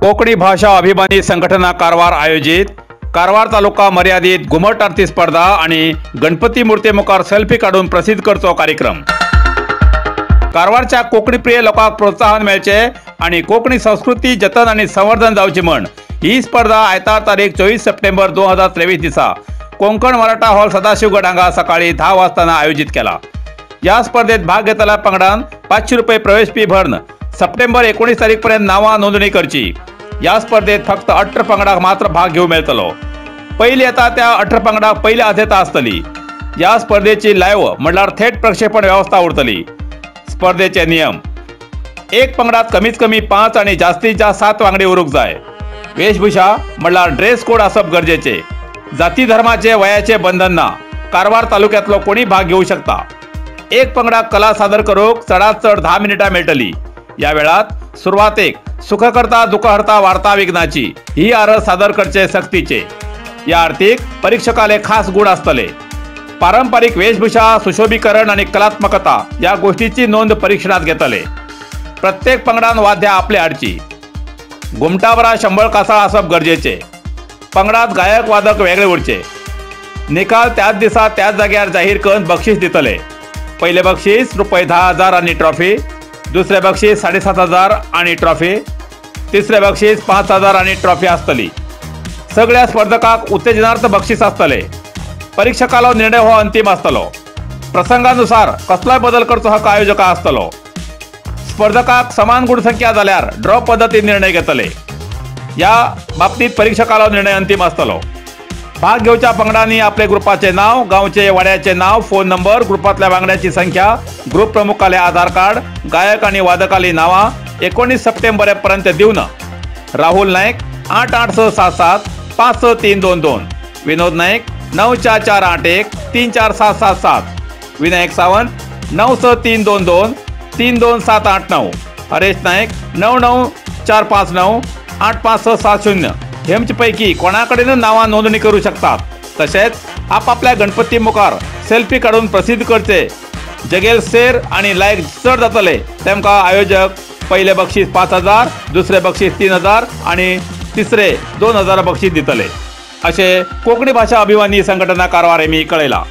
कोकणी भाषा अभिमानी संघटना कारवार आयोजित कारवार तालुका मर्यादित घुमट आरती स्पर्धा आणि गणपती मूर्ती मुखार सेल्फी काढून प्रसिद्ध करचो कार्यक्रम। कारवारच्या कोकणी प्रिय लोकांक प्रोत्साहन मेळचे आणि कोकणी संस्कृती जतन आणि संवर्धन जावची म्हण ही स्पर्धा आयतार तारीख 24 सप्टेंबर 2023 दिसा कोंकण मराठा हॉल सदाशिवगड हांगा सकाळी 10 वाजताना आयोजित केला। या स्पर्धेत भाग घेतलेल्या पंगडान 500 रुपये प्रवेश फी भरून सप्टेंबर 19 तारीख पर्यंत नावां नोंदणी करची। या स्पर्धेत फक्त 18 पंगडाक मात्र भाग घेऊ मेळतलो। पयली येता त्या 18 पंगडाक पयली आद्यता आसतली। या स्पर्धेची लायव्ह म्हणल्यार थेट प्रक्षेपण व्यवस्था उरतली। स्पर्धेचे नियम: एक पंगडात कमीत कमी 5 आणि जास्तीत जास्त 7 वांगडी उरूंक जाय। वेशभूषा म्हणल्यार ड्रेस कोड आसप गरजेचे। जाती धर्माचे वयाचे बंधन ना। कारवार तालुक्यातलो कोणी भाग घेऊ शकता। एक पंगडाक कला सादर करूक चडात चड 10 मिनिटां मेळटली। या वेळात सुरवातेक सुखकर्ता दुःखहर्ता वार्ता विघ्नाची ही आरत सादर करचे सक्तीचे। या आरतीक परीक्षकाले खास गुण आसतले। पारंपरिक वेशभूषा, सुशोभीकरण आणि कलात्मकता या गोष्टीची नोंद परीक्षणात घेतले। प्रत्येक पंगडान वाद्या आपले हाडची। घुमटाबरा 100 कासाळ आसप गरजेचे। पंगडात गायक वादक वेगळे उरचे। निकाल त्याच दिसा त्याच जाग्यार जाहीर करून बक्षीस दितले। पहिले बक्षीस रुपये 10,000 आणि ट्रॉफी, दुसरे बक्षीस 7,500 आणि ट्रॉफी, तिसरे बक्षीस 5,000 आणि ट्रॉफी आसतली। सगळ्या स्पर्धकाक उत्तेजनार्थ बक्षीस आसतले। परीक्षकालो निर्णय हो अंतिम आसतलो। प्रसंगानुसार कसलोय बदल करचो हक्क आयोजका आसतलो। स्पर्धकाक समान गुणसंख्या जाल्यार ड्रॉ पद्दतीन निर्णय घेतले। या बाबतीत परीक्षकालो निर्णय अंतिम आसतलो। भाग घेवच्या पंगडांनी आपले ग्रुपाचे नाव, गांवचे वाड्याचे नाव, फोन नंबर, ग्रुपातल्या वांगड्यांची संख्या, ग्रुप प्रमुखाले आधार कार्ड, गायक आणि वादकाली नावां 19 सप्टेंबर पर्यंत दिवन राहुल नाईक 88677 56322, विनोद नाईक 94481 34777, विनायक सावंत 96322 32789, हरेश नाईक 99459 85670 हेमचे पैकी कोणाकडेन नावां नोंदणी करू शकतात। तसेच आपापल्या गणपती मुखार सेल्फी काढून प्रसिद्ध करचे। जगेल शेर आणि लायक चड जातले तेमकां आयोजक पहिले बक्षीस 5,000, दुसरे बक्षीस 3,000 आणि तिसरे 2,000 बक्षीस दितले, असे कोकणी भाषा अभिमानी संघटना कारवार यांनी कळयला।